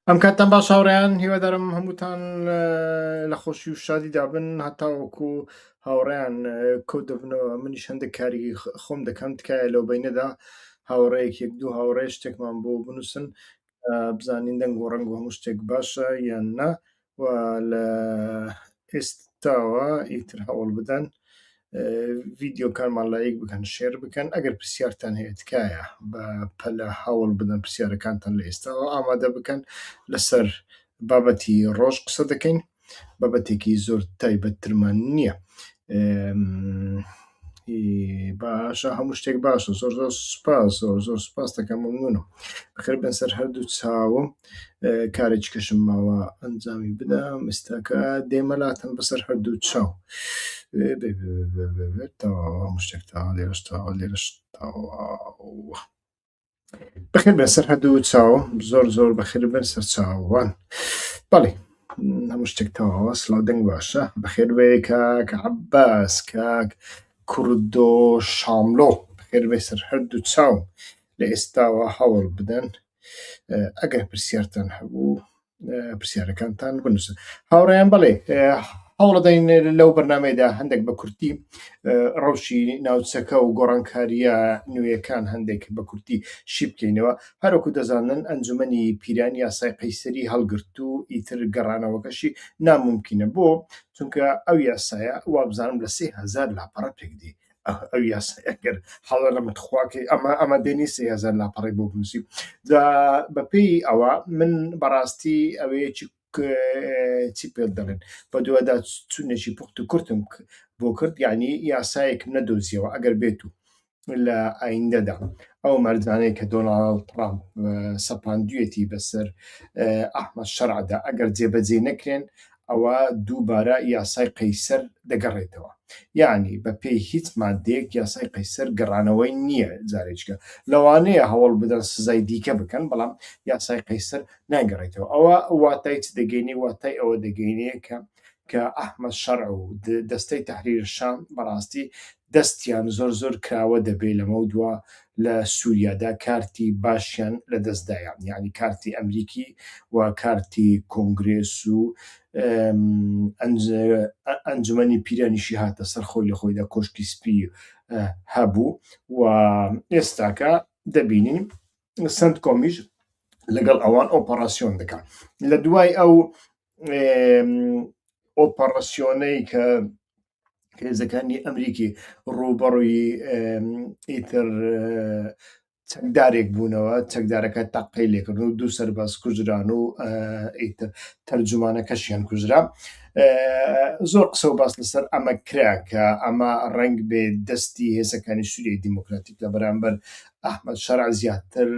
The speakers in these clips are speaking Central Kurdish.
ئەم کاتتان باش هاوڕێیان، هیوادارم هەمووتان لە خۆشی و شادیدا بن. هەتاوەکو هاوڕێیان کۆ دەبنەوە منیش هەندێک کاری خۆم دەکەم. تکایە لەو بەینەدا هاوڕێیەک یەک دوو هاوڕێ شتێکمان بۆ بنووسن بزانین دەنگ و ڕەنگ و هەموو شتێک باشە یان نا و لە ئێستاوە ئیتر هەوڵ بدەن ڤیدیۆکانمان لایک بکەن، share بکەن. ئەگەر پرسیارتان هەیە تکایە بە پەلە هەوڵ بدەن پرسیارەکانتان لە ئێستاوە ئامادە بکەن. لەسەر بابەتی ڕۆژ قسە دەکەین، بابەتێکی زۆر تایبەتترمان نییە. باشە، هەموو شتێک باشە. زۆر زۆر سوپاس، زۆر زۆر سوپاس دەکەم، مەمنونم. بەخێر بێن سەر هەردوو چاوم. کارێکی کەشم ماوە ئەنجامی بدەم، ئێستاکە دێمە لاتان بەسەر هەردوو چاو. تەواو، هەموو شتێک تەواو، لێرەش تەواو، لێرەش تەواو. بەخێر بێن سەر هەردوو چاو، زۆر زۆر بەخێر بێن سەر چاوان. بەڵێ هەموو شتێک تەواوە. سڵاو، دەنگ باشە. بەخێر بێ کاک عەباس، کاک کوردۆ شاملۆ، بەخێر بێ سەر هەردوو چاو. لە ئێستاوە هەوڵ بدەن ئەگەر پرسیارتان هەبوو پرسیارەکانتان بنووسن هاوڕێیان. بەڵێ هەوڵەدەین لەو بەرنمەیەدا هەندێک بە کورتی ڕەوشی ناوچەکە و گۆڕانکاریە نوێیەکان هەندێک بە کورتی شی بکەینەوە. هەروەکو دەزانن ئەنجومەنی پیران یاسای قەیسەری هەڵگرت و ئیتر گەڕانەوەکەشی نامومکینە. بۆ؟ چونکە ئەو یاسایە وابزانم لە 3000 لاپەڕە پێک دێ. ئەو یاسای ئەگەر حەڵە لە متخواکەی ئەمە ئەمە دێنی 3000 لاپەڕی بۆ بنووسی. جا بەپێی ئەوە من بەڕاستی ئەوەیەکی چی پێ دەڵێن بە دووادا چونێکی پوخت و کورتم بۆ کرد، یعنی یاسایەکم نەدۆزیەوە ئەگەر بێت و لە ئایندەدا ئەو مەرجانەی کە دۆناڵد ترامپ سەپاندویەتی بەسەر ئەحمەد شەرعدا ئەگەر جێبەجێ نەکرێن ئەوە دووبارە یاسای قەیسەر دەگەڕێتەوە. یەعنی بە پێی هیچ ماددەیەک یاسای قەیسەر گەڕانەوەی نییە جارێکیکە. لەوانەیە هەوڵ بدەن سزای دیکە بکەن بەڵام یاسای قەیسەر ناگەڕێتەوە. ئەوە واتای چ دەگەینێ؟ واتای ئەوە دەگەینێ کە کە ئەحمەد شەرع و دەستەی تەحریر شام بەڕاستی دەستیان زۆر زۆر کراوە دەبێ لەمەودوا لە سوریادا کارتی باشیان لەدەستدایە، یەعنی کارتی ئەمریکی و کارتی کۆنگرێس و ئەنجومەنی پیرانیشی هاتە سەر خۆی لە خۆیدا کۆشکی سپی هەبوو و ئێستاکە دەبینین سنتکۆمیش لەگەڵ ئەوان ئۆپەراسیۆن دەکات. لە دوای ئەو ئۆپەراسیۆنەی کە هێزەکانی ئەمریکی ڕووبەڕووی ئیتر چەکدارێک بوونەوە، چەکدارەکە تەقەی لێکردن و دوو سەرباز کوژران و ئیتر تەرجومانەکەشیان کوژرا. زۆر قسە و باس لەسەر ئەمە کرا کە ئەمە ڕەنگ بێ دەستی هێزەکانی سووریای دیموکراتیک لە بەرامبەر ئەحمەد شەرع زیاتر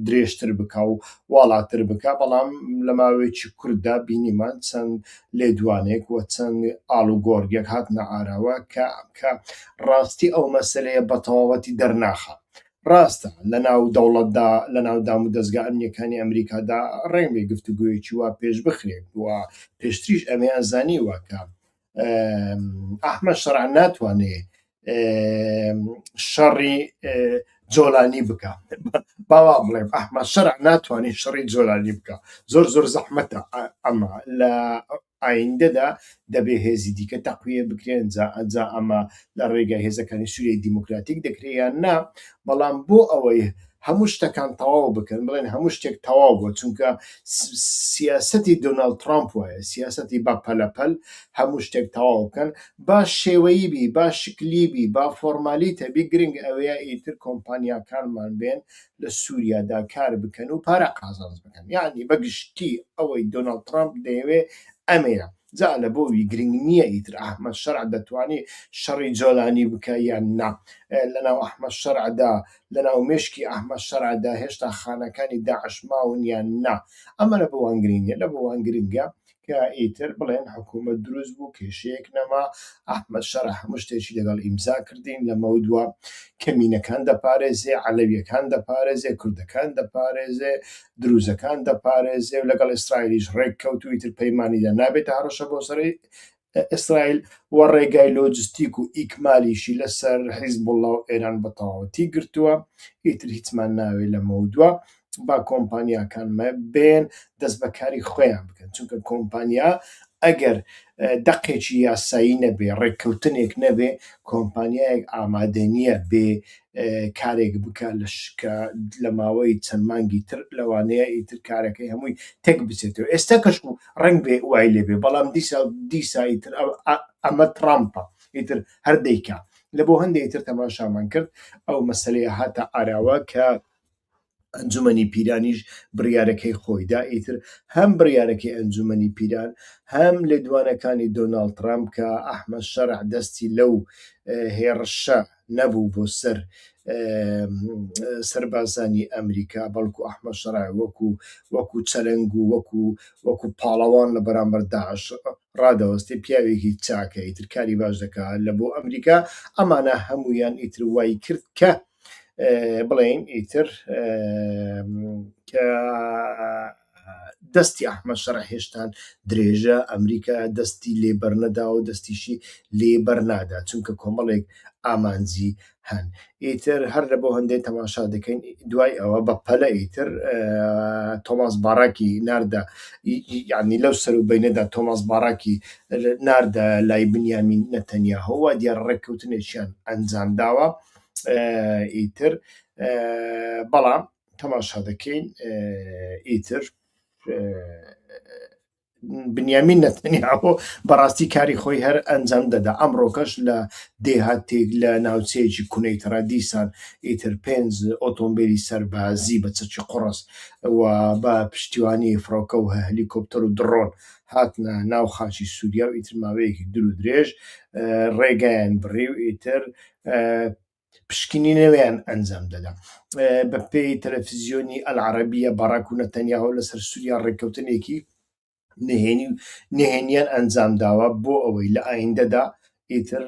درێژتر بکا و واڵاتر بکا، بەڵام لە ماوەیەکی کورتدا بینیمان چەند لێدوانێک و چەند ئاڵوگۆڕیەک هاتنە ئاراوە کە کە ڕاستی ئەو مەسەلەیە بە تەواوەتی دەرناخا. ڕاستە لە ناو دەوڵەتدا، لە ناو دامودەزگا ئەمنیەکانی ئەمریکادا ڕەنگ بێ گفتوگۆیەکی وا پێش بخرێت و پێشتریش ئەمەیان زانیوە کە ئەحمەد شەرع ناتوانێ شەڕی جۆلانی بکە. باوا بڵێم ئەحمەد شەرع ناتوانێت شەڕی جۆلانی بکە، زۆر زۆر زەحمەتە. ئەمە لە ئایندەدا دەبێ هێزی دیکە تەقویە بکرێن، جا جا ئەمە لە ڕێگای هێزەکانی سووریای دیموکراتیک دەکرێت یان نا، بەڵام بۆ ئەوەی هەموو شتەکان تەواو بکەن، بڵێن هەموو شتێک تەواو بووە، چونکە سیاسەتی دۆناڵد ترامپ وایە، سیاسەتی بە پەلەپەل هەموو شتێک تەواو بکەن، با شێوەیی بی، با شکلی بی، با فۆرمالیتە بی، گرنگ ئەوەیە ئیتر کۆمپانیاکانمان بێن لە سووریادا کار بکەن و پارە قازانج بکەن. یەعنی بە گشتی ئەوەی دۆناڵد ترامپ دەیەوێ ئەمەیە. جا لە بۆ وی گرنگ نییە ئیتر ئەحمەد شەرع دەتوانێ شەڕی جۆلانی بکا یان نا. لەناو ئەحمەد شەرعدا، لەناو مێشکی ئەحمەد شەرعدا هێشتا خانەکانی داعش ماون یان نا. ئەمە لە بۆ وان گرنگ نییە. لە بۆ وان گرنگە کە ئیتر بڵێن حکوومەت دروست بوو، کێشەیەک نەما، ئەحمەد شەرع هەموو شتێکی لەگەڵ ئیمزا کردین، لەمەودوا کەمینەکان دەپارێزێ، عەلەویەکان دەپارێزێ، کوردەکان دەپارێزێ، دروزەکان دەپارێزێ و لەگەڵ ئیسرائیلیش ڕێک کەوت و ئیتر پەیمانیدا نابێتە هەڕەشە بۆ سەر ئیسرائیل و ڕێگای لۆجستیک و ئیکمالیشی لەسەر حیزبوڵڵا و ئێران بە تەواوەتی گرتووە، ئیتر هیچمان ناوێ لەمەودوا. با کۆمپانیاکان بێن دەست بە کاری خۆیان بکەن چونکە کۆمپانیا ئەگەر دەقێکی یاسایی نەبێ ڕێککەوتنێک نەبێ کۆمپانیایەک ئامادە نییە بێ کارێک بکە لە شکە لە ماوەی چەند مانگی تر لەوانەیە ئیتر کارەکەی هەمووی تێک بچێتەوە ئێستا کەش و ڕەنگ بێ وای لێبێ بەڵام دیسا دیسا ئیتر ئەمە ترامپە ئیتر هەر دەیکا لە بۆ هەندێک ئیتر تەماشامان کرد ئەو مەسەلەیە هاتە ئاراوە کە ئەنجومەنی پیرانیش بڕیارەکەی خۆی دا، ئیتر هەم بڕیارەکەی ئەنجومەنی پیران هەم لێدوانەکانی دۆناڵد ترەمپ کە ئەحمەد شەرع دەستی لەو هێڕشە نەبوو بۆ سەر سەربازانی ئەمریکا بەڵکو ئەحمەد شەرع وەکو وەکو چەلەنگ و وەکو وەکو پاڵەوان لە بەرامبەر داعش ڕادەوەستێ پیاوێکی چاکە ئیتر کاری باش دەکا لە بۆ ئەمریکا ئەمانە هەمویان ئیتر وای کرد کە بڵێین ئیتر کە دەستی ئەحمەد شەرع هێشتان درێژە ئەمریکا دەستی لێ بەرنەدا و دەستیشی لێ بەرنادا چونکە کۆمەڵێک ئامانجی هەن ئیتر هەر لە بۆ هەندێک تەماشا دەکەین دوای ئەوە بە پەلە ئیتر تۆماس باراکی ناردە یعنی لەو سەر و بینەدا تۆماس باراکی ناردە لای بنیامین نەتەنیاهۆوە دیار ڕێککەوتنێکیان ئەنجام داوە ئیتر بەڵام تەماشا دەکەین ئیتر بنیامین نەتەنیاهۆ بەڕاستی کاری خۆی هەر ئەنجام دەدا ئەمڕۆکەش لە دێهاتێک لە ناوچەیەکی کونەیترا دیسان ئیتر پێنج ئۆتۆمبیلی سەربازی بە چەکی قوڕس و بە پشتیوانی فڕۆکە و هەلیکۆپتەر و دڕۆن هاتنە ناو خاکی سووریا و ئیتر ماوەیەکی دوور و درێژ ڕێگایان بڕی و ئیتر پشکنینەوەیان ئەنجام دەدا. بەپێی تەلەفزیۆنی ئەلعەرەبیە باراک و نەتەنیاهۆ لەسەر سووریا ڕێککەوتنێکی نهێنی و نهێنیان ئەنجام داوە بۆ ئەوەی لە ئایندەدا ئیتر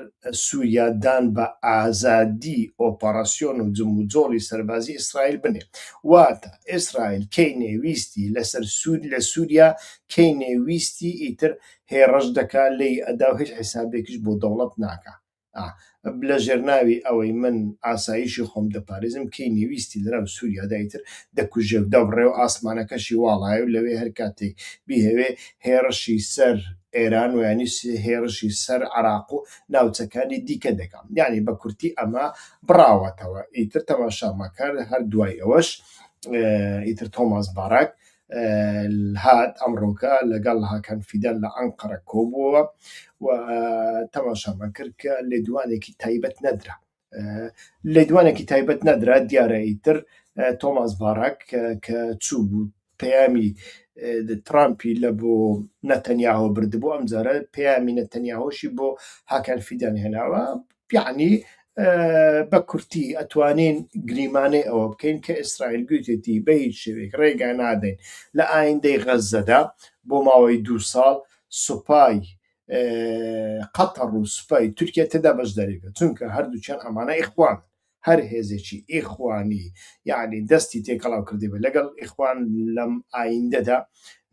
سووریا دان بە ئازادی ئۆپەراسیۆن و جموجۆڵی سەربازی ئیسرائیل بنێ. واتە ئیسرائیل کەی نەیویستی لەسەر سوور لە سووریا کەی نەیویستی ئیتر هێڕش دەکا لێی ئەدا و هیچ حیسابێکیش بۆ دەوڵەت ناکا. لە ژێر ناوی ئەوەی من ئاسایشی خۆم دەپارێزم کەی نەویستی لەناو سووریادا ئیتر دەکوژێ و دەبڕێ و ئاسمانەکەشی واڵایە و لەوێ هەر کاتێک بیهەوێ هێڕشی سەر ئێران و یانی هێڕشی سەر عراق و ناوچەکانی دیکە دەکا یعنی بە کورتی ئەمە بڕاوەتەوە ئیتر تەماشامەکە هەر دوای ئەوەش ئیتر تۆماس باراک هات ئەمڕۆکە لەگەڵ هاکان فیدان لە ئەنقەرە کۆبووەوە و تەماشامان کرد کە لێدوانێکی تایبەت نەدرا لێدوانێکی تایبەت نەدرا دیارە ئیتر تۆماس باراک کە چوو بوو پەیامی ترامپی لە بۆ نەتەنیاهۆ بردبوو ئەمجارە پەیامی نەتەنیاهۆشی بۆ هاکان فیدان هێناوە یەعنی بە کورتی ئەتوانین گریمانەی ئەوە بکەین کە ئیسرائیل گوتێتی بە هیچ شێوەیەک ڕێگا نادەین لە ئایندەی غەززەدا بۆ ماوەی دوو ساڵ سوپای قەتەڕ و سوپای تورکیا تێدا بەشداری بکەن چونکە هەردووکیان ئەمانە ئیخوان هەر هێزێکی ئیخوانی یعنی دەستی تێکەڵاو کردبێت لەگەڵ ئیخوان لەم ئایندەدا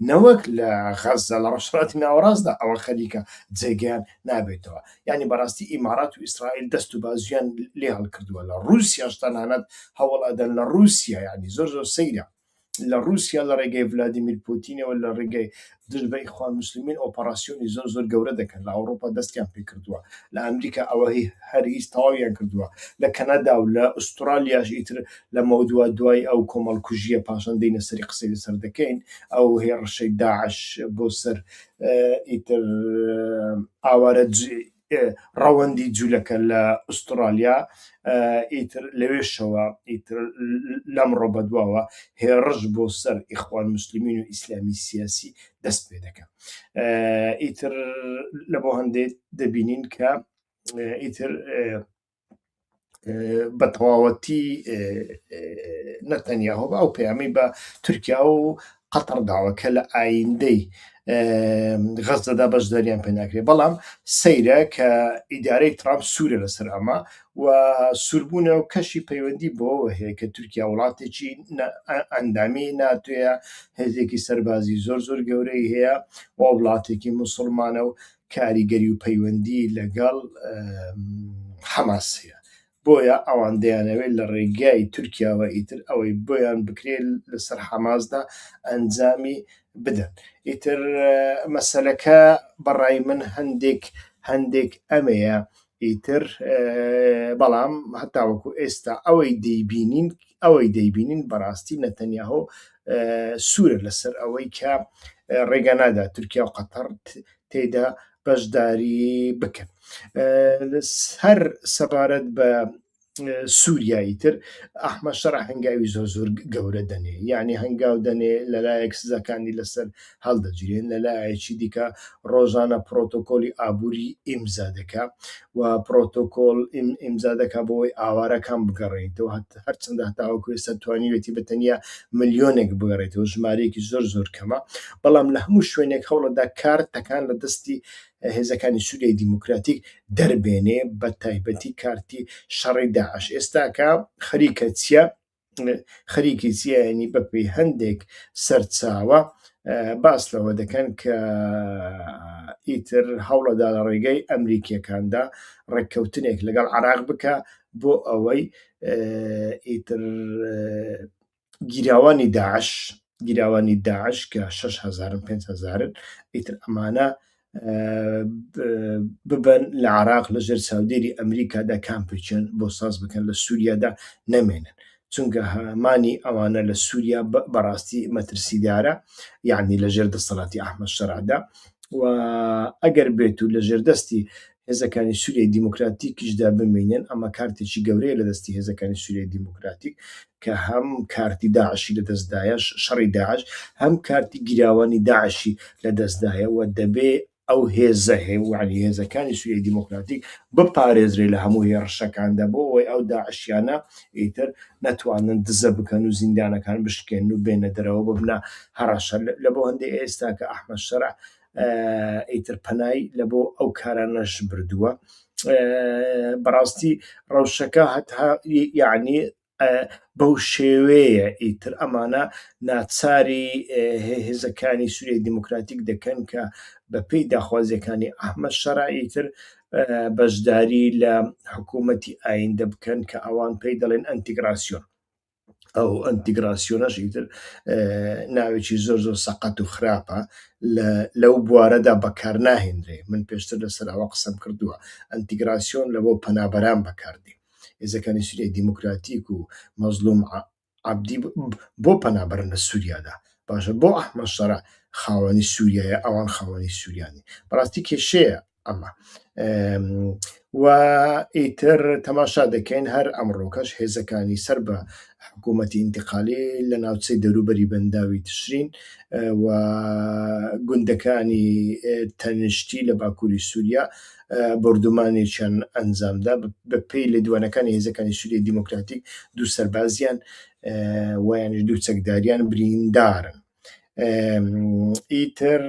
نەوەک لە غەززە لە ڕۆژهەڵاتی ناوەڕاستدا ئەوە خەریکە جێگەیان نابێتەوە یعنی بەڕاستی ئیمارات و ئیسرائیل دەست و بازویان لێ هەڵکردووە لە ڕووسیاش تەنانەت هەوڵ ئەدەن لە ڕووسیا یعنی زۆر زۆر سەیرە لە ڕووسیا لە ڕێگەی ڤلادیمیر پوتینەوە لە ڕێگەی دژ بە ئیخوان موسلمین ئۆپەراسیۆنی زۆر زۆر گەورە دەکەن لە ئەوروپا دەستیان پێکردووە لە ئەمریکا ئەوە هەر هیچ تەواویان کردووە لە کەنەدا و لە ئوسترالیاش ئیتر لە مەودوا دوای ئەو کۆمەڵکوژییە پاشان دێینە سەری قسەی لەسەر دەکەین ئەو هێڕشەی داعش بۆ سەر ئیتر ئاوارە ڕەوەندی جوولەکە لە ئوسترالیا ئیتر لەوێشەوە ئیتر لەمڕۆ بەدواوە هێڕش بۆ سەر ئیخوان موسلمین و ئیسلامی سیاسی دەست پێ دەکە ئیتر لە بۆ هەندێک دەبینین کە ئیتر بە تەواوەتی نەتەنیاهۆ بە ئەو پەیامی بە تورکیا و قەتەڕ داوە کە لە ئایندەی غەزەدا بەشداریان پێ ناکرێت بەڵام سەیرە کە ئیدارەی ترامپ سوورە لەسەر ئەمە و سووربوونە و کەشی پەیوەندی بەوەوە هەیە کە تورکیا وڵاتێکی ئەندامی ناتۆیە هێزێکی سەربازی زۆر زۆر گەورەی هەیە و وڵاتێکی موسڵمانە و کاریگەری و پەیوەندی لەگەڵ حەماس هەیە. بۆیە ئەوان دەیانەوێت لە ڕێگای تورکیاوە ئیتر ئەوەی بۆیان بکرێت لەسەر حەماسدا ئەنجامی بدەن. ئیتر مەسەلەکە بەڕای من هەندێک هەندێک ئەمەیە ئیتر بەڵام هەتاوەکو ئێستا ئەوەی دەیبینین ئەوەی دەیبینین بەڕاستی نەتەنیاهۆ سوورە لەسەر ئەوەی کە ڕێگە نادا تورکیا و قەتەر تێدا بەشداری بکەن. هەر سەبارەت بە سووریا ئیتر ئەحمەد شەرع هەنگاوی زۆر زۆر گەورە دەنێ، یعنی هەنگاو دەنێ لەلایەک سزاکانی لەسەر هەڵدەگیرێن، لەلایەکی دیکە ڕۆژانە پرۆتۆکۆلی ئابووری ئیمزا دەکا و پرۆتۆکۆل ئیمزا دەکا بۆ ئەوەی ئاوارەکان بگەڕێنیتەوە، هەرچەندە هەتاوەکو ئێستا توانیوێتی بە تەنیا ملیۆنێک بگەڕێتەوە، ژمارەیەکی زۆر زۆر کەمە، بەڵام لە هەموو شوێنێک هەوڵەدا کارتەکان لە دەستی هێزەکانی سوریای دیموکراتیک دەربێنێ، بە تایبەتی کارتی شەڕی داعش. ئێستاکە خەریکە چیە؟ خەریکی چیە؟ یانی بەپێی هەندێک سەرچاوە باس لەوە دەکەن کە ئیتر هەوڵەدا لە ڕێگەی ئەمریکیەکاندا ڕێککەوتنێک لەگەڵ عراق بکە بۆ ئەوەی ئیتر گیراوانی داعش گیراوانی داعش کە 6 هەزارن، 5 هەزارن، ئیتر ئەمانە ببەن لە عراق لە ژێر چاودێری ئەمریکادا کامپێکیان بۆ ساز بکەن، لە سووریادا نەمێنن، چونکە هەمانی ئەوانە لە سووریا بەڕاستی مەترسیدارە، یعنی لە ژێر دەسەڵاتی ئەحمەد شەرعدا و ئەگەر بێت و لە ژێر دەستی هێزەکانی سووریای دیموکراتیکیشدا بمێنن، ئەمە کارتێکی گەورەیە لە دەستی هێزەکانی سووریای دیموکراتیک کە هەم کارتی داعشی لەدەستدایە، شەڕی داعش، هەم کارتی گیراوانی داعشی لەدەستدایە و دەبێ ئەو هێزە یعنی هێزەکانی سووریای دیموکراتیک بپارێزرێ لە هەموو هێڕشەکاندا بۆ ئەوەی ئەو داعشیانە ئیتر نەتوانن دزە بکەن و زیندانەکان بشکێنن و بێنە دەرەوە ببنە هەڕەشە. لە بۆ هەندێک ئێستا کە ئەحمەد شەرع ئیتر پەنای لە بۆ ئەو کارانەش بردووە. بەڕاستی ڕەوشەکە هەتا یعنی بەو شێوەیە ئیتر ئەمانە ناچاری هێزەکانی سووریای دیموکراتیک دەکەن کە بە پێی داخوازیەکانی ئەحمەد شەرع ئیتر بەشداری لە حکوومەتی ئایندە بکەن کە ئەوان پێی دەڵێن ئەنتیگراسیۆن. ئەو ئەنتیگراسیۆنەش ئیتر ناوێکی زۆر زۆر سەقەت و خراپە، لەو بوارەدا بەکارناهێنرێ. من پێشتر لەسەر ئەوە قسەم کردووە، ئەنتیگراسیۆن لە بۆ پەنابەران بەکاردێ. هێزەکانی سووریای دیموکراتیک و مەزلوم عەبدی بۆ پەنابەرن لە سووریادا؟ باشە بۆ ئەحمەد شەرع خاوەنی سووریایە، ئەوان خاوەنی سووریا نین؟ بەڕاستی کێشەیە ئەمە. و ئیتر تەماشا دەکەین هەر ئەمڕۆکەش هێزەکانی سەر بە حکوومەتی ئینتقالی لە ناوچەی دەوروبەری بەنداوی تشرین و گوندەکانی تەنیشتی لە باکووری سووریا بۆردومانێکیان ئەنجامدا. بە پێی لێدوانەکانی هێزەکانی سووریای دیموکراتیک دوو سەربازیان ویانیش دوو چەکداریان بریندارن. ئیتر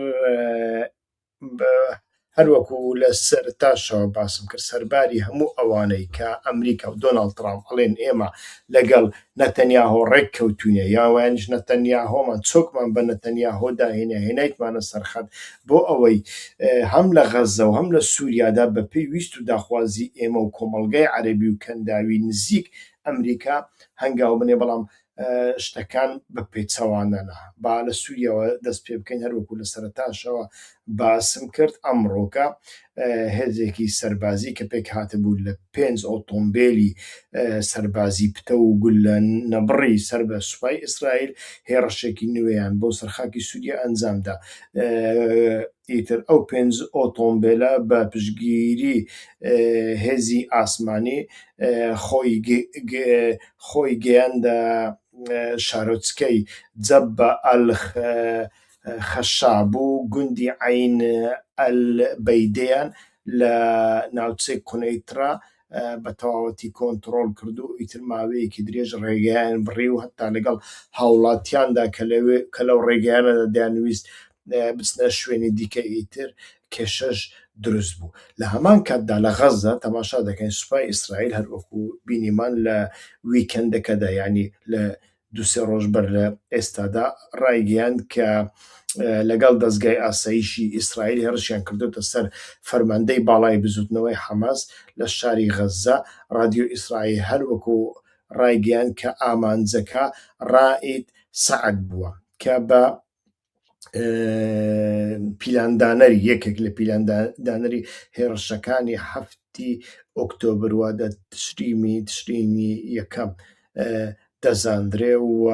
هەروەکو لە سەرتاشەوە باسم کرد، سەرباری هەموو ئەوانەی کە ئەمریکا و دۆناڵد ترامپ ئەڵێن ئێمە لەگەڵ نەتەنیاهۆ ڕێک کەوتوینە، یا ویانیش نەتەنیاهۆمان چۆکمان بە نەتەنیاهۆ داهێنا هێنایتمانە سەرخەت بۆ ئەوەی هەم لە غەزە و هەم لە سووریادا بە پێی ویست و داخوازی ئێمە و کۆمەڵگای عەرەبی و کەنداوی نزیک ئەمریکا هەنگاو بنێ، بەڵام شتەکان بە پێچەوانەنە. با لە سووریاوە دەست پێ بکەین. هەروەکو لە سەرەتاشەوە باسم کرد، ئەمڕۆکە هێزێکی سەربازی کە پێک هاتبوو لە پێنج ئۆتۆمبیلی سەربازی پتە و گولە نەبڕی سەر بە سوپای ئیسرائیل هێڕشێکی نوێیان بۆ سەرخاکی سووریا ئەنجامدا. ئیتر ئەو پێنج ئۆتۆمبیلە بە پشتگیری هێزی ئاسمانی خۆی گەیاندە شارۆچکەی جەبە ئەلخەشاب و گوندی عەین ئەلبەیدەیان لە ناوچەی قونەیترا بە تەواوەتی کۆنتڕۆڵ کرد و ئیتر ماوەیەکی درێژ ڕێگەیان بڕی و هەتا لەگەڵ هاوڵاتیاندا کە لەو ڕێگەیانەدا دەیانویست بچنە شوێنی دیکە ئیتر کێشەش دروست بوو. لە هەمان کاتدا لە غەزە تەماشا دەکەین سوپای ئیسرائیل هەروەکو بینیمان لە weekend ەکەدا، یعنی لە دوسێ ڕۆژ بەر لە ئێستادا ڕایگەیاند کە لەگەڵ دەزگای ئاسایشی ئیسرائیل هێڕشیان کردۆتە سەر فەرماندەی باڵای بزوتنەوەی حەماس لە شاری غەززە. ڕادیۆ ئیسرائیل هەروەکو ڕایگەیاند کە ئامانجەکە ڕائید سەعد بووە کە بە پیلاندانەری یەکێک لە پیلاندانەری هێڕشەکانی حەفتی ئۆکتۆبر وادە تشریمی تشرینی یەکەم دەزاندرێ و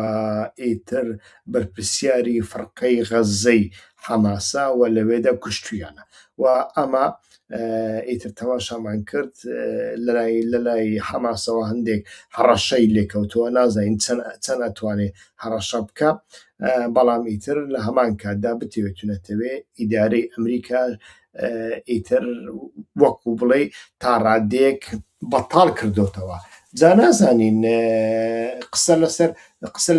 ئیتر بەرپرسیاری فڕقەی غەززەی حەماسە و لەوێدا کوشتویانە و ئەمە ئیتر تەماشامان کرد لەلای لەلای حەماسەوە هەندێک هەڕەشەی لێکەوتەوە نازانین چەند چەند ئەتوانێ هەڕەشە بکە بەڵام ئیتر لە هەمان کاتدا بتەوێت و نەتەوێ ئیدارەی ئەمریکا ئیتر وەکو بڵێ تا ڕادەیەک بەتاڵ کردۆتەوە جا نازانین قسە لەسەر قسە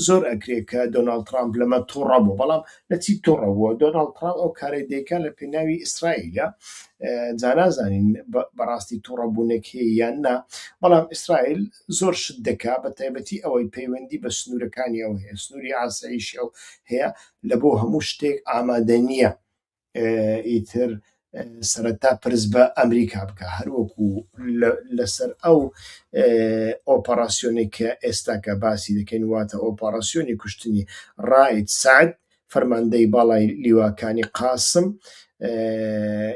زۆر ئەکرێ کە دۆناڵد ترامپ لەمە تووڕە بوو بەڵام لە چی تووڕە بووە دۆناڵد ترامپ ئەو کارەی دەیکا لە پێناوی ئیسرائیلە جا نازانین بەڕاستی تووڕە بوونێک هەیە یان نا بەڵام ئیسرائیل زۆر شت دەکا بە تایبەتی ئەوەی پەیوەندی بە سنوورەکانی ئەو هەیە سنووری ئاسایشی ئەو هەیە لە بۆ هەموو شتێک ئامادە نییە ئیتر سەرەتا پرس بە ئەمریکا بکە هەروەکو لەسەر ئەو ئۆپەراسیۆنێک کە ئێستاکە باسی دەکەین واتە ئۆپەراسیۆنی کوشتنی ڕائید سەعد فەرماندەی باڵای لیواکانی قاسم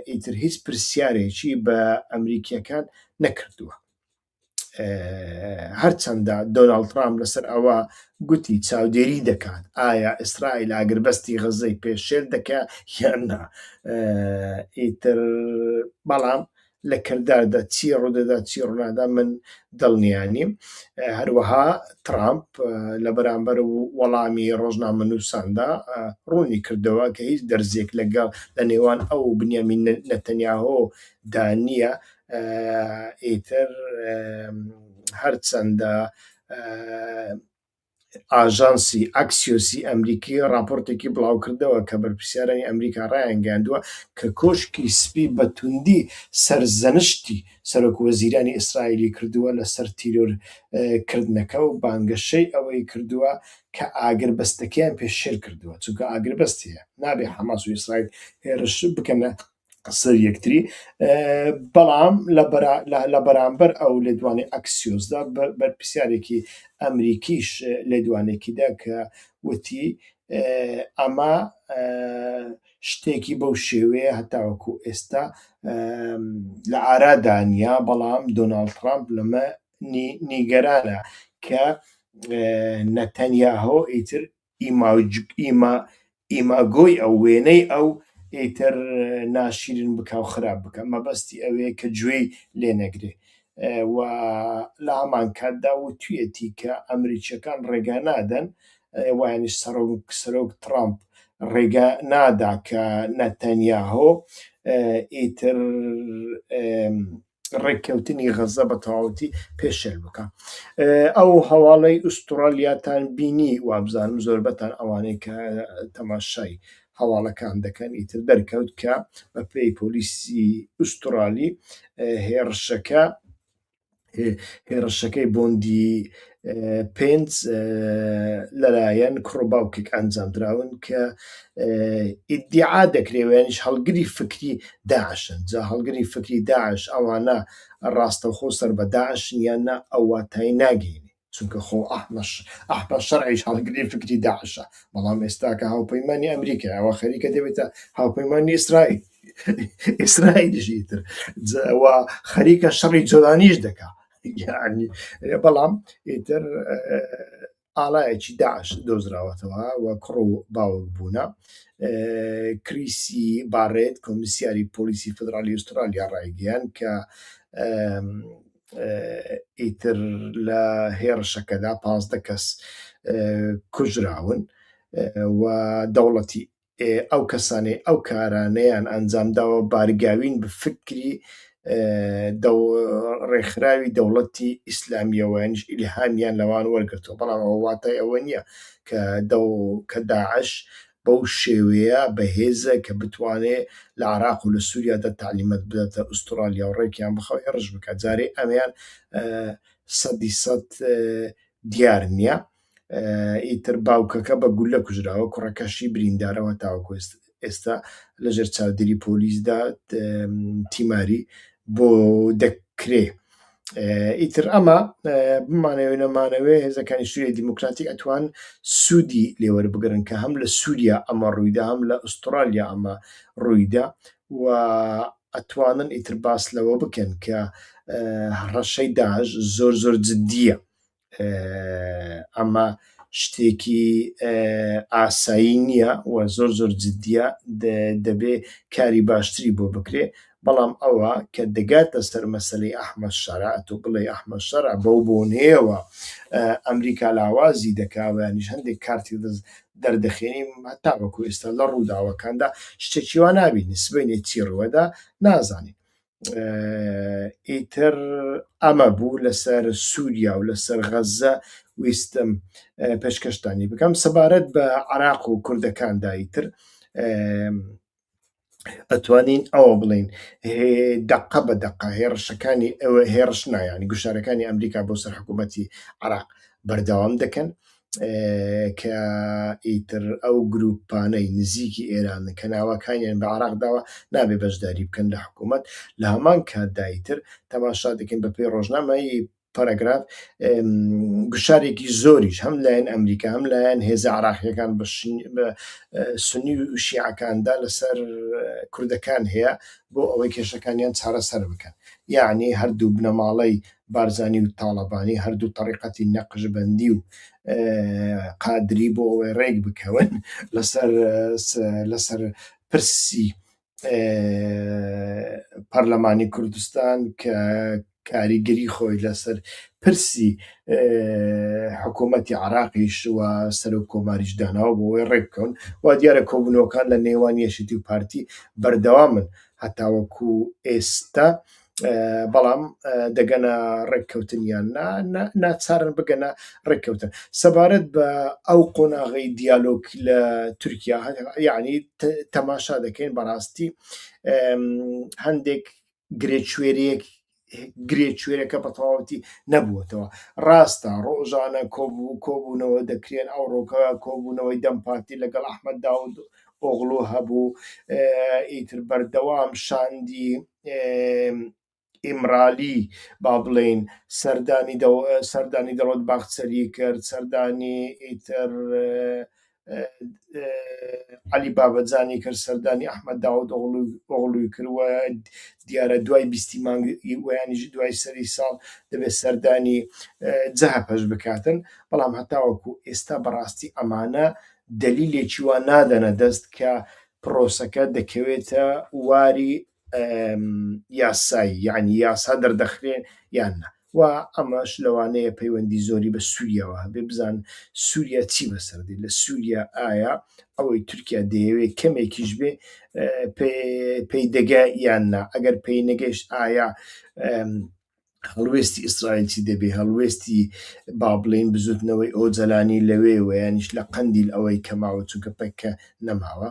ئیتر هیچ پرسیارێکی بە ئەمریکیەکان نەکردووە. هەرچەندە دۆناڵد ترامپ لەسەر ئەوە گوتی چاودێری دەکات ئایا ئیسرائیل ئاگربەستی غەزەی پێشێل دەکا یان نا ئیتر بەڵام لە کرداردا چی ڕوودەدا چی ڕوونادا من دڵنیا نیم هەروەها ترامپ لە بەرامبەر وەڵامی ڕۆژنامەنووساندا ڕوونی کردەوە کە هیچ دەرزێک لەگەڵ لە نێوان ئەو بنیامین نەتەنیاهۆ دا نییە ئیتر هەرچەندە ئاژانسی ئەکسیۆسی ئەمریکی ڕاپۆرتێکی بڵاوکردەوە کە بەرپرسیارانی ئەمریکا ڕایانگەیاندووە کە کۆشکی سپی بە توندی سەرزەنشتی سەرۆک وەزیرانی ئیسرائیلی کردووە لەسەر تیرۆر کردنەکە و بانگەشەی ئەوەی کردووە کە ئاگربەستەکەیان پێشێل کردووە چونکە ئاگربەست هەیە نابێ حەماس و ئیسرائیل هێرش بکەنە سەر یەکتری بەڵام لە بەرامبەر ئەو لێدوانی ئەکسیۆسدا بەرپرسیارێکی ئەمریکیش لێدوانێکیدا کە وتی ئەمە شتێکی بەو شێوەیە هەتاوەکو ئێستا لە ئارادا نییە بەڵام دۆناڵد ترامپ لەمە نیگەرانە کە نەتەنیاهۆ ئیتر ئیماگۆی ئەو، وێنەی ئەو ئیتر ناشیرین بکا و خراپ بکا، مەبەستی ئەوەیە کە گوێی لێ نەگرێ و لە هەمان کاتدا وتویەتی کە ئەمریکیەکان ڕێگا نادەن وایانیش سەرۆک سەرۆک ترامپ ڕێگا نادا کە نەتەنیاهۆ ئیتر ڕێککەوتنی غەزە بە تەواوەتی پێشێل بکا. ئەو هەواڵەی ئوسترالیاتان بینی وابزانم زۆربەتان ئەوانەی کە تەماشای هەواڵەکان دەکەن ئیتر دەرکەوت کە بەپێی پۆلیسی ئوسترالی هێڕشەکە هێڕشەکەی بۆندی پێنج لەلایەن کوڕ و باوکێک ئەنجامدراون کە ئیدیعا دەکرێ ویانیش هەڵگری فکری داعشن جا هەڵگری فکری داعش ئەوانە ڕاستەوخۆ سەر بە داعشن یان نا ئەو واتای ناگەینێ چونکە خۆ ئەحمەد شەرعیش هەڵگری فکری داعشە بەڵام ئێستاکە هاوپەیمانی ئەمریکا ئەوە خەریکە دەبێتە هاوپەیمانی ئیسرائیل ئیسرائیلیش ئیتر و خەریکە شەڕی جۆلانیش دەکا یعنی بەڵام ئیتر ئاڵایەکی داعش دۆزراوەتەوە و کوڕ و باوک بوونە کریسی باڕێت کۆمیسیاری پۆلیسی فدرالی ئوسترالیا ڕایگەیان کە ئیتر لە هێڕشەکەدا 15 کەس کوژراون و دەوڵەتی ئەو کەسانەی ئەو کارانەیان ئەنجامداوە بارگاوین بە فکری ڕێکخراوی دەوڵەتی ئیسلامیەوە یانیش ئیلهامیان لەوان وەرگرتووە بەڵام ئەوە واتای ئەوە نییە کە دەو کە داعش بەو شێوەیە بەهێزە کە بتوانێ لە عراق و لە سووریادا تەعلیمات بداتە ئوسترالیا و ڕێکیان بخا و هێڕش بکات جارێ ئەمەیان سەدی سەد دیار نییە. ئیتر باوکەکە بە گوللە کوژراوە، کوڕەکەشی بریندارەوە تاوەکو ئێستا لەژێر چاودێری پۆلیسدا تیماری بۆ دەکرێ. ئیتر ئەمە بمانەوێ نەمانەوێ هێزەکانی سووریای دیموکراتیک ئەتوان سوودی لێوەربگرن کە هەم لە سووریا ئەمە ڕوویدا هەم لە ئوسترالیا ئەمە ڕوویدا و ئەتوانن ئیتر باس لەوە بکەن کە هەڕەشەی داعش زۆر زۆر جدیە ئەمە شتێکی ئاسایی نییە و زۆر زۆر جدیە دەبێ کاری باشتری بۆ بکرێ بەڵام ئەوە کە دەگاتە سەر مەسەلەی ئەحمەد شەرع تۆ بڵێ ئەحمەد شەرع بەو بۆنەیەوە ئەمریکا لاوازی دەکا و یانیش هەندێک کارتی دەست دەردەخێنی هەتاوەکو ئێستا لە ڕووداوەکاندا شتێکی وا نابینی سبەینێ چی ڕووەدا نازانین ئیتر ئەمە بوو لەسەر سووریا و لەسەر غەززە ویستم پێشکەشتانی بکەم سەبارەت بە عراق و کوردەکاندا ئیتر ئەتوانین ئەوە بڵین دقە بە دقە هێڕشەکانی ئەوە هێڕش نایانی گوشارەکانی ئەمریکا بۆ سەر حکوومەتی عراق بەردەوام دەکەن کە ئیتر ئەو گروپانەی نزیکی ئێرانن کە ناوەکانیان بە عراق داوە نابێ بەشداری بکەن لە حکوومەت لە هەمان کاتدا ئیتر تەماشا دەکەین بە پێی ڕۆژنامەی پەرەگراف گوشارێکی زۆریش هەم لایەن ئەمریکا هەم لایەن هێزە عراقیەکان بە سنی و شیعەکاندا لەسەر کوردەکان هەیە بۆ ئەوەی کێشەکانیان چارەسەر بکەن یعنی هەردوو بنەماڵەی بارزانی و تاڵەبانی هەردوو تەڕیقەتی نەقشبەندی و قادری بۆ ئەوەی ڕێک بکەون لەسەر لەسەر پرسی پەرلەمانی کوردستان کە کاریگەری خۆی لەسەر پرسی حکوومەتی عراقیش و سەرۆک کۆماریش داناوە بۆ ئەوەی ڕێک بکەون و دیارە کۆبوونەوەکان لە نێوان یەکێتی و پارتی بەردەوامن هەتاوەکو ئێستا بەڵام دەگەنە ڕێککەوتن یان نا ناچارن بگەنە ڕێککەوتن سەبارەت بە ئەو قۆناغی دیالۆگ لە تورکیا یعنی تەماشا دەکەین بەڕاستی هەندێک گرێچوێرەیەک گرێچوێرەکە بە تەواوەتی نەبووەتەوە ڕاستە ڕۆژانە کۆبوو کۆبوونەوە دەکرێن ئەوڕۆکە کۆبوونەوەی دەم پارتی لەگەڵ ئەحمەد داود ئۆغڵو هەبوو ئیتر بەردەوام شاندی ئیمرالی با بڵێین سەردانی سەردانی دەوڵەت باخچەلی کرد سەردانی ئیتر عەلی بابەجانی کرد سەردانی ئەحمەد داود ئۆغڵوی کرد و دیارە دوای بیستی مانگ ویانیش دوای سەری ساڵ دەبێت سەردانی جەهەپەش بکاتن بەڵام هەتاوەکو ئێستا بەڕاستی ئەمانە دەلیلێکی وا نادەنە دەست کە پرۆسەکە دەکەوێتە واری یاسایی یعنی یاسا دەردەخرێ یان نا و ئەمەش لەوانەیە پەیوەندی زۆری بە سووریاوە هەبێ بزان سووریا چی بەسەر دێ لە سووریا ئایا ئەوەی تورکیا دەیەوێت کەمێکیش بێ پێی دەگا یان نا ئەگەر پێی نەگەیشت ئایا هەڵوێستی ئیسرائیل چی دەبێ هەڵوێستی با بڵێین بزوتنەوەی ئۆجەلانی لەوێ و یانیش لە قەندیل ئەوەی کە ماوە چونکە پەککە نەماوە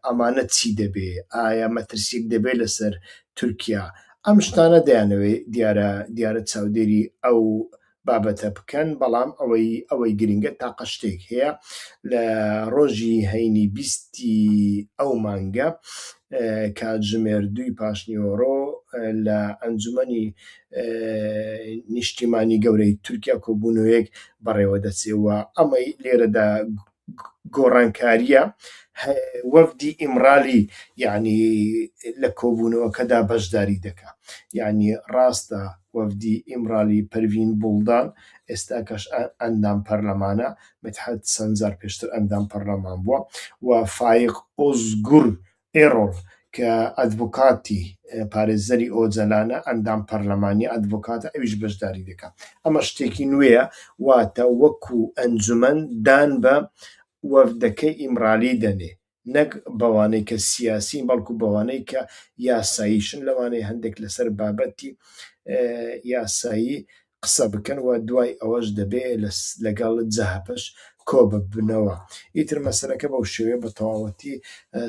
ئەمانە چی دەبێ ئایا مەترسیەک دەبێ لەسەر تورکیا ئەم شتانە دەیانەوێ دیارە دیارە چاودێری ئەو بابەتە بکەن بەڵام ئەوەی ئەوەی گرنگە تاقە شتێک هەیە لە ڕۆژی هەینی بیستی ئەو مانگە کاتژمێر دووی پاشنیوەڕۆ لە ئەنجومەنی نیشتیمانی گەورەی تورکیا کۆبوونەوەیەک بەڕێوە دەچێ و ئەمەی لێرەدا گۆڕانکارییە وەفدی ئیمرالی یعنی لە کۆبوونەوەکەدا بەشداری دەکا یعنی ڕاستە وەفدی ئیمرالی پەروین بوڵدان ئێستا کەش ئەندام پەرلەمانە مدحەت سەنجار پێشتر ئەندام پەرلەمان بووە و فایق ئۆزگور ئێرۆڵ کە ئەدڤۆکاتی پارێزەری ئۆجەلانە، ئەندام پەرلەمانی ئەدڤۆکاتە ئەویش بەشداری دەکات. ئەمە شتێکی نوێیە، واتە وەکو ئەنجومەن دان بە وەفدەکەی ئیمرالی دەنێ، نەک بەوانەی کە سیاسین بەڵکو بەوانەی کە یاساییشن، لەوانەیە هەندێک لەسەر بابەتی یاسایی قسە بکەن و دوای ئەوەش دەبێ لەگەڵ جەهەپەش کۆببنەوە. ئیتر مەسەلەکە بەو شێوەیە بە تەواوەتی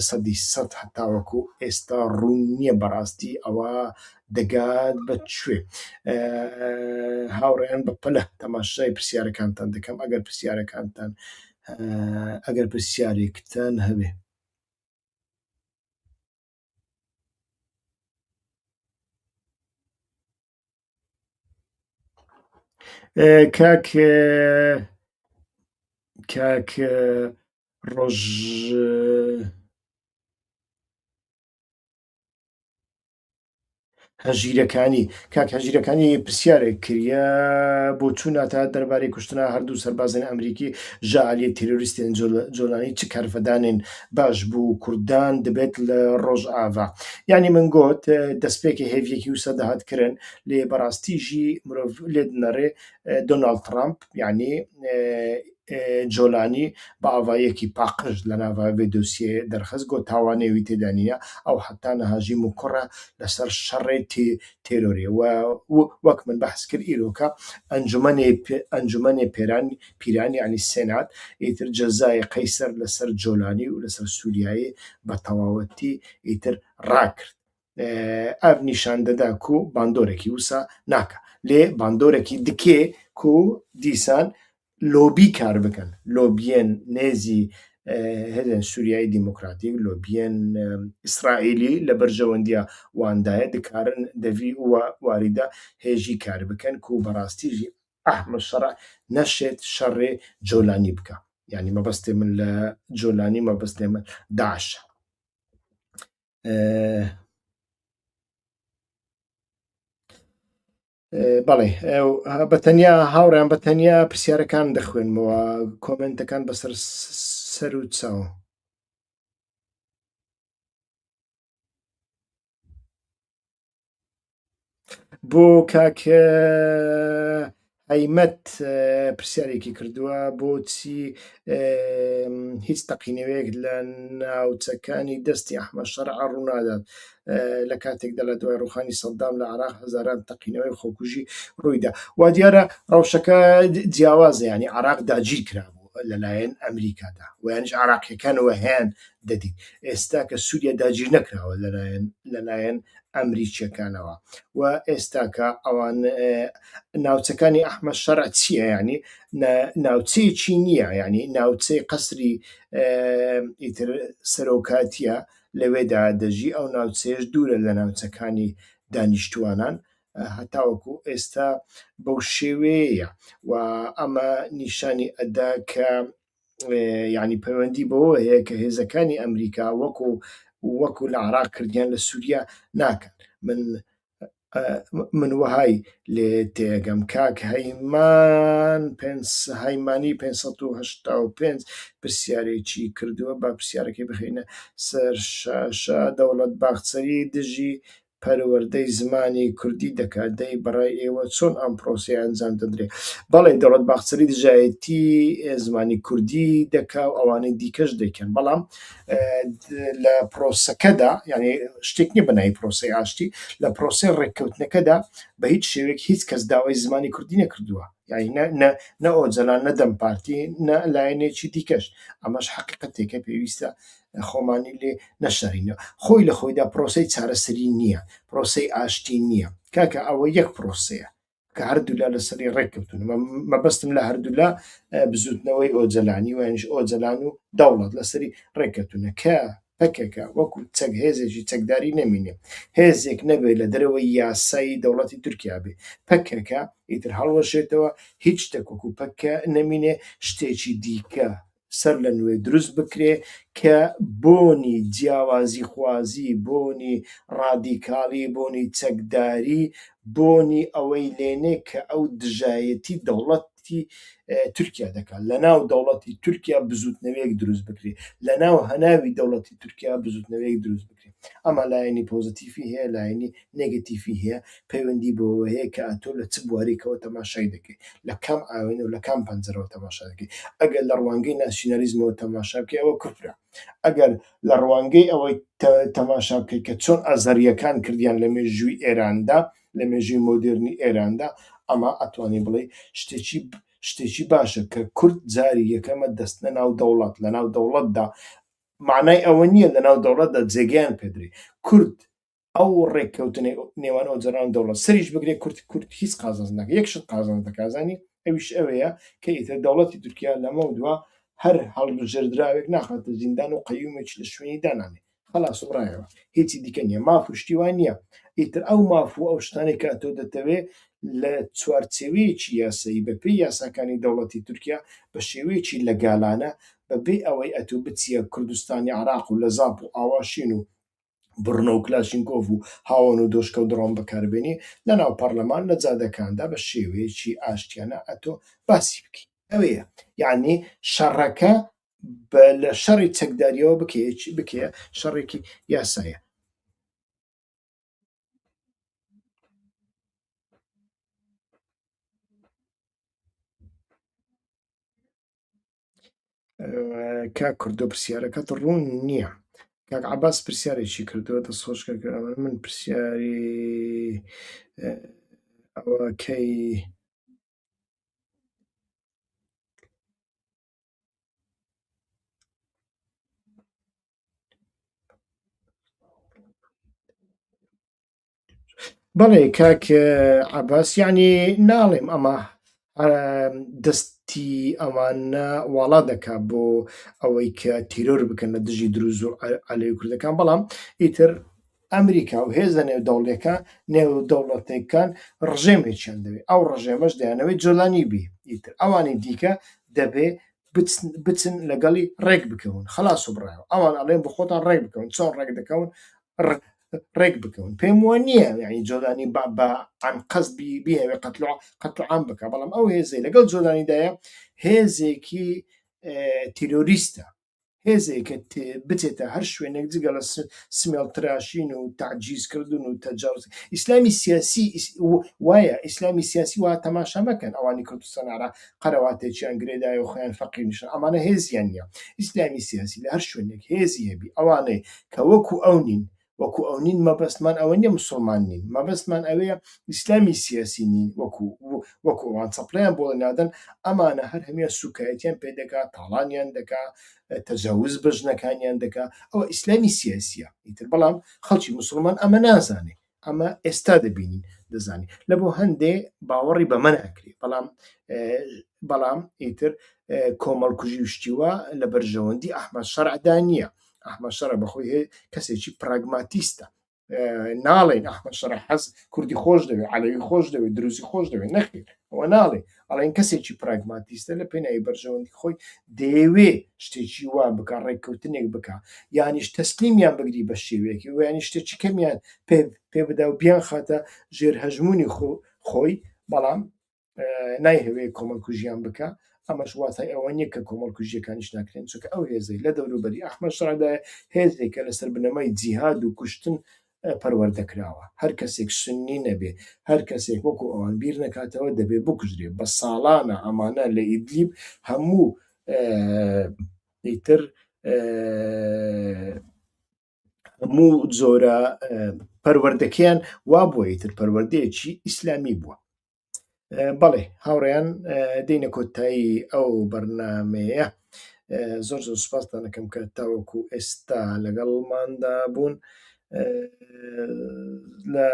سەدی سەد هەتاوەکو ئێستا ڕوون نییە بەڕاستی ئەوە دەگات بە کوێ. هاوڕێیان بە پەلە تەماشای پرسیارەکانتان دەکەم ئەگەر پرسیارەکانتان ئەگەر پرسیارێکتان هەبێ. کاک کاک ڕۆژ هەژیرەکانی کاک هەژیرەکانی پرسیارێک کریە بۆ چووناتە دەربارەی کوشتنا هەردوو سەربازێن ئەمریکی ژە عالیە تێرۆریستێن جۆلانی چ کارڤدانێن باش بوو کوردان دبێت لە ڕۆژئاڤا یانی من گۆت دەستپێکێ هێڤیەکی وسە دەهات کرن لێ بەڕاستی ژی مرۆڤ لێ دنەڕێ دۆناڵد تڕامپ یانی جۆلانی بە ئاڤاییەکی پاقژ لە ناڤا ڤێ دۆسیەێ دەرخست گۆ تاوانێ وی تێدا نینە ئەو حەتا نەهاژی مکوڕە لەسەر شەڕێ تێرۆرێ و وەک من بەحس کرد ئیرۆکە ئەنجومەنێ ئەنجومەنێ پێران پیران یانی سێنات ئیتر جەزاێ قەیسەر لەسەر جۆلانی و لەسەر سوریایێ بە تەواوەتی ئیتر ڕاکرد. ئەڤ نیشان دەدا کو باندۆرەکی وسا ناکا لێ باندۆرەکی دکێ کو دیسان لۆبی کار بکەن لۆبیێن نێزی هێزێن سوریایی دیموکراتیک لۆبیێن ئیسرائیلی لە بەرژەوەندیا واندایە دکارن دەڤی واریدا هێژی کار بکەن کو بەڕاستیژی ئەحمەد شەڕع نەشێت شەڕێ جۆلانی بکا یانی مەبەستێ من لە جۆلانی مەبەستێ من داعشە. بەڵێ بە تەنیا هاوڕیان بە تەنیا پرسیارەکان دەخوێنمەوە کۆمنتەکان بەسەر سەر و چاو. بۆ کاک هەیمەت پرسیارێکی کردووە بۆچی هیچ تەقینەوەیەک لە ناوچەکانی دەستی ئەحمەد شەرع ڕوونادات لە کاتێکدا لە دوای ڕوخانی سەدام لە عراق هەزاران تەقینەوەی خۆکوژی ڕوویدا وا دیارە ڕەوشەکە جیاوازە ینی عراق داگیر کرابوو لەلایەن ئەمریکادا و یانیش عراقیەکانەوە هەیان دەدیت ئێستا کە سووریا داگیر نەکراوە لەلایەن لەلایەن ئەمریکیەکانەوە و ئێستاکە ئەوان ناوچەکانی ئەحمەد شەرع چییە ینی ناوچەیەکی نییە ینی ناوچەی قەسری ئیتر سەرۆکاتیە لەوێدا دەژی ئەو ناوچەیەش دوورە لە ناوچەکانی دانیشتوانان هەتاوەکو ئێستا بەو شێوەیە و ئەمە نیشانی ئەدا کە یعنی پەیوەندی بەوە هەیە کە هێزەکانی ئەمریکا وەکو وەکو لە عراق کردیان لە سووریا ناکەن من من وەهای لێ تێگەم کاک هەیمان هەیمانی 585 پرسیارێکی کردووە با پرسیارەکەی بخینە سەر شاشە دەوڵەت باخچەری دژی پەروەردەی زمانی کوردی دەکات، دەی بەڕای ئێوە چۆن ئەم پرۆسەیە ئەنجام دەدرێ؟ بەڵێ دەوڵەت باخچەلی دژایەتی زمانی کوردی دەکا و ئەوانەی دیکەش دەیکەن، بەڵام لە پرۆسەکەدا یعنی شتێک نییە بە ناوی پرۆسەی ئاشتی، لە پرۆسەی ڕێککەوتنەکەدا بە هیچ شێوەیەک هیچ کەس داوای زمانی کوردی نەکردووە، یعنی نە نە نە ئۆجەلان نە دەم پارتی نە لایەنێکی دیکەش، ئەمەش حەقیقەتێکە پێویستە خۆمانی لێ نەشارینەوە. خۆی لە خۆیدا پرۆسەی چارەسەری نییە، پرۆسەی ئاشتی نییە. کاکە ئەوە یەک پرۆسەیە کە هەردوولا لەسەری ڕێککەوتون. مەبەستم لە هەردوولا بزوتنەوەی ئۆجەلانی و یانیش ئۆجەلان و دەوڵەت لەسەری ڕێککەوتونە کە پەکەکە وەکو چەک هێزێکی چەکداری نەمینێ، هێزێک نەبێ لە دەرەوەی یاسای دەوڵەتی تورکیا بێ، پەکەکە ئیتر هەڵوەشێتەوە، هیچ شتێک وەکو پەککە نەمینێ، شتێکی دیکە سەر لە نوێ دروست بکرێ کە بۆنی جیاوازیخوازی، بۆنی ڕادیکاڵی، بۆنی چەکداری، بۆنی ئەوەی لێنێ کە ئەو دژایەتی دەوڵەتی تورکیا دەکات، لە ناو دەوڵەتی تورکیا بزووتنەوەیەک دروست بکرێ، لە ناو هەناوی دەوڵەتی تورکیا بزووتنەوەیەک دروست بکرێ. ئەمە لایەنی پۆزەتیفی هەیە، لایەنی نێگەتیفی هەیە، پەیوەندی بەوەوە هەیە کە ئەتۆ لە چ بوارێکەوە تەماشای دەکەی، لە کام ئاوێنە و لە کام پەنجەرەوە تەماشا دەکەی. ئەگەر لە ڕوانگەی ناسیونالیزمەوە تەماشا بکەی ئەوە کوفرە. ئەگەر لە ڕوانگەی ئەوەی تەماشا بکەی کە چۆن ئازەرییەکان کردیان لە مێژووی ئێراندا، لە مێژووی مۆدێرنی ئێراندا، ئەمە ئەتوانی بڵێی شتێکی شتێکی باشە کە کورد جاری یەکەمە دەستنە ناو دەوڵەت، لە ناو دەوڵەتدا مەعنای ئەوە نییە لە ناو دەوڵەتدا جێگەیان پێدرێ. کورد ئەو ڕێککەوتنەی نێوان ئۆجەلان و دەوڵەت سەریش بگرێ کورد کورد هیچ قازانج ناکە یەک شت قازانج دەکا زانی ئەویش ئەوەیە کە ئیتر دەوڵەتی تورکیا لەمەو دوا هەر هەڵبژێردراوێک ناخاتە زیندان و قەیومێکی لە شوێنی دانانێ خەلاس و بڕایەوە هیچی دیکە نییە ماف و شتی وا نییە ئیتر ئەو ماف و ئەو شتانەی کە ئەتۆ دەتەوێ لە چوارچێوەیەکی یاسایی بەپێی یاساکانی دەوڵەتی تورکیا بە شێوەیەکی لەگالانە بەبێ ئەوەی ئەتۆ بچیە کوردستانی عێراق و لە زاپ و ئاواشین و بڕنۆ و کلاشینکۆف و هاوەن و دۆشکە و دڕۆن بەکاربێنی لەناو پەڕلەمان لە جادەکاندا بە شێوەیەکی ئاشتیانە ئەتۆ باسی بکەی ئەوەیە یەعنی شەڕەکە بە لە شەڕی چەکداریەوە بکەیە شەڕێکی یاسایە. کاک کوردۆ پرسیارەکەت ڕوون نییە کاک عباس پرسیارێکی کردووە دەست خۆش کاک من پرسیاری ئەوە کەی بەڵێ کاک عەباس یعنی ناڵێم ئەمە دەستی ئەوانە واڵا دەکا بۆ ئەوەی کە تیرۆر بکەن لە دژی دروز و عەلەوی کوردەکان بەڵام ئیتر ئەمریکا و هێزە نێودەوڵەکە نێودەوڵەتەکان ڕژێمێکیان دەوێت ئەو ڕژێمەش دەیانەوەی جۆلانی بی ئیتر ئەوانی دیکە دەبێ بچن لەگەڵی ڕێک بکەون خلاص و بڕایەوە ئەوان ئەڵێن بۆ خۆتان ڕێک بکەون چۆن ڕێک دەکەون ڕێک بکەون پێم وە نییە یعنی جۆلانی بە بە ئەنقەست بیهەوێ قەتل عام بکە بەڵام ئەو هێزەی لەگەڵ جۆلانیدایە هێزێکی تیرۆریستە هێزێکە بچێتە هەر شوێنێک جگە لە سمێڵ تراشین و تەعجیزکردن و تەجاوز ئیسلامی سیاسی وایە ئیسلامی سیاسی وا تەماشا مەکەن ئەوانی کوردستان عێراق قەرەواتێکیان گرێدایە و خۆیان فەقیر نیشان ئەمانە هێزیان نییە ئیسلامی سیاسی لە هەر شوێنێک هێزی هەبی ئەوانەی کە وەکو ئەو نین وەکو ئەو نین مەبەستمان ئەوە نییە مسوڵمان نین مەبەستمان ئەوەیە ئیسلامی سیاسی نین وەکو وەکو ئەوان چەپڵەیان بۆ نادەن ئەمانە هەر هەموویان سوکایەتیان پێ دەکا تاڵانیان دەکا تەجاوز بە ژنەکانیان دەکا ئەوە ئیسلامی سیاسیە ئیتر بەڵام خەڵکی مسوڵمان ئەمە نازانێ ئەمە ئێستا دەبینین دەزانین لە بۆ هەندێ باوەڕی بەمە ناکرێ بەڵام بەڵام ئیتر کۆمەڵکوژی و شتیوە لە بەرژەوەندی ئەحمەد شەرعدا نییە ئەحمەد شەرع بەخۆی کەسێکی پراگماتیستە ناڵێن ئەحمەد شەرع حەز کوردی خۆش دەوێت عەلەوی خۆش دەوێت دروزی خۆش دەوێت نەخێر ئەوە ناڵێ ئەڵێن کەسێکی پراگماتیستە لە پێناوی بەرژەوەندی خۆی دەیەوێ شتێکی وا بکا ڕێککەوتنێک بکا یانیش تەسلیمیان بگری بە شێوەیەکی و یانی شتێکی کەمیان پێ پێ بدا و بیانخاتە ژێر هەژموونی خۆی بەڵام نایهەوێ کۆمەڵکوژیان بکا ئەمەش واتای ئەوە نییە کە کۆمەڵکوژیەکانیش ناکرێن چونکە ئەو هێزەی لە دەوروبەری ئەحمەد شەرعدایە هێزێکە لەسەر بنەمای جیهاد و کوشتن پەروەردە کراوە هەر کەسێک سوننی نەبێ هەر کەسێک وەکو ئەوان بیر نەکاتەوە دەبێ بکوژرێ بە ساڵانە ئەمانە لە ئیدلیب هەموو ئیتر هەموو جۆرە پەروەردەکەیان وا بووە ئیتر پەروەردەیەکی ئیسلامی بووە. بەڵێ هاوڕێیان دێینە کۆتایی ئەو بەرنامەیە زۆر زۆر سوپاستان ئەکەم کە تاوەکو ئێستا لەگەڵماندا بوون لە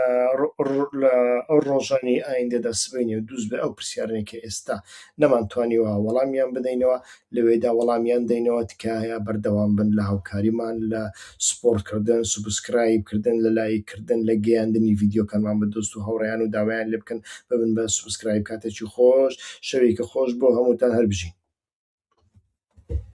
لە ئەو ڕۆژانی ئایندەدا سبەینێ و دووسبەی ئەو پرسیارانەی کە ئێستا نەمانتوانیوە وەڵامیان بدەینەوە لەوێدا وەڵامیان دەینەوە تکایە بەردەوام بن لە هاوکاریمان لە support کردن subscribe کردن لە لایک کردن لە گەیاندنی ڤیدیۆکانمان بە دۆست و هاوڕێیان و داوایان لێ بکەن ببن بە subscribe کاتێکی خۆش شەوێکی خۆش بۆ هەمووتان هەر بژین.